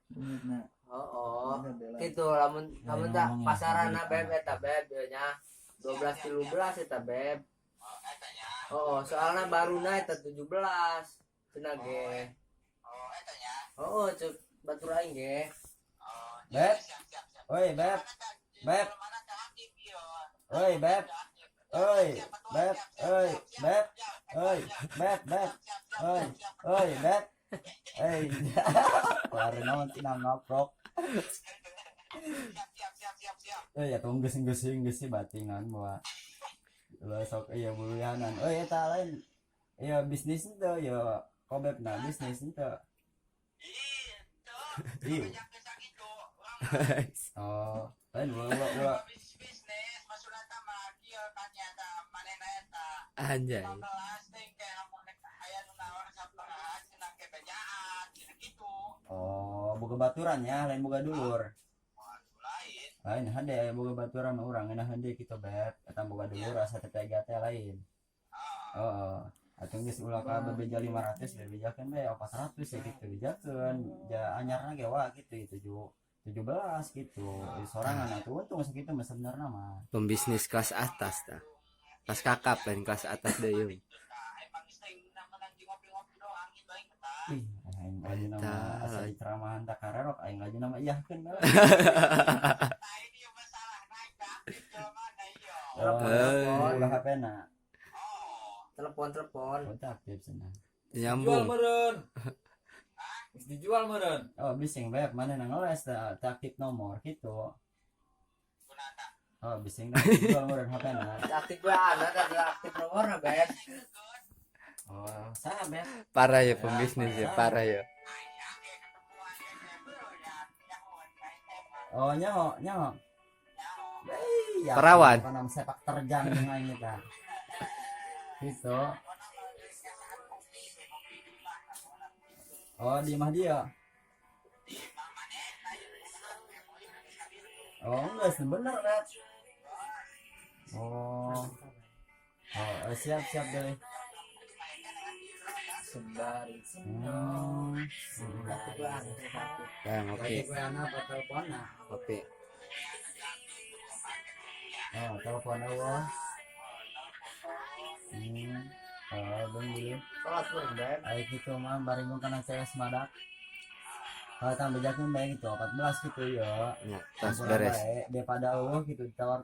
Bener. Oh, Bener, Bella. gitu lamun lamun tak ngomong ya, pasaran ngomong. Beb, eta Beb ieu nya 12 13 eta, Beb. Oh, soalnya baruna eta 17 cenah ge. Oh, cek batur aing ge. Beb. Oi, Beb. Beb. Oi, Beb. Oi, Beb. Oi, Beb. Oi, Beb, Beb. Oi, oi, Beb. Oi. Baru naon tina ngoprok. Eh ya tong geus geus geus sih batingan bawa ulah sok iya buluyanan. Oh, eta lain. Iya, bisnis itu ya kobeb, nah bisnis itu. Iya. Oh, lain ulah ulah ulah. Anjay. Oh, boga baturan ya, lain boga dulur. Lain hade boga baturan urang ngeunah hade kitu, Beb. Eta boga dulur asa teu tega teh lain. Oh, atuh geus ulah ka bebeja 500, bebejakeun bae 400 ya gitu, bejakeun. Ja anyarna ge wa gitu 7 17 gitu. Sorangan atuh untung sakitu mah sebenarnya mah. Pembisnis kelas atas tah. Kelas kakap, lain kelas atas deui. Ih, aing laju nama Eta. Asa diceramahan tak karerok aing laju nama iyahkeun bae. Oh, Eh. ulah HP-na. Telepon telepon. Oh, teu aktif cenah. Jual Nyambung. meureun. Geus dijual meureun. Oh, bising Beb, mana nang ngeles teu teu aktif nomor gitu. Oh, bising dah dijual meureun HP-na. Aktif we ana teh aktif nomor Beb. Oh, saha, Beb? Parah ya pembisnis ya, parah ya. Oh, nyaho, nyaho. Hei, ya, Perawan. apa nama sepak terjang jeung aing eta. Gitu. Oh, di imah dia. Oh, enggak bener, Beb. Oh. Oh, siap siap deh. Sembari. Aktif we ana teh aktif. Ya, ngopi, Lagi gue anak apa teleponnya? ngopi. Oh, telepon Allah. Oh, bang dulu. Salat pun, Beb. Ayo gitu mah baringung kana CS madak. Kalau tambah jakin bae gitu 14 gitu ya. Ya, tas Ampura beres. bae, daripada Allah gitu ditawar.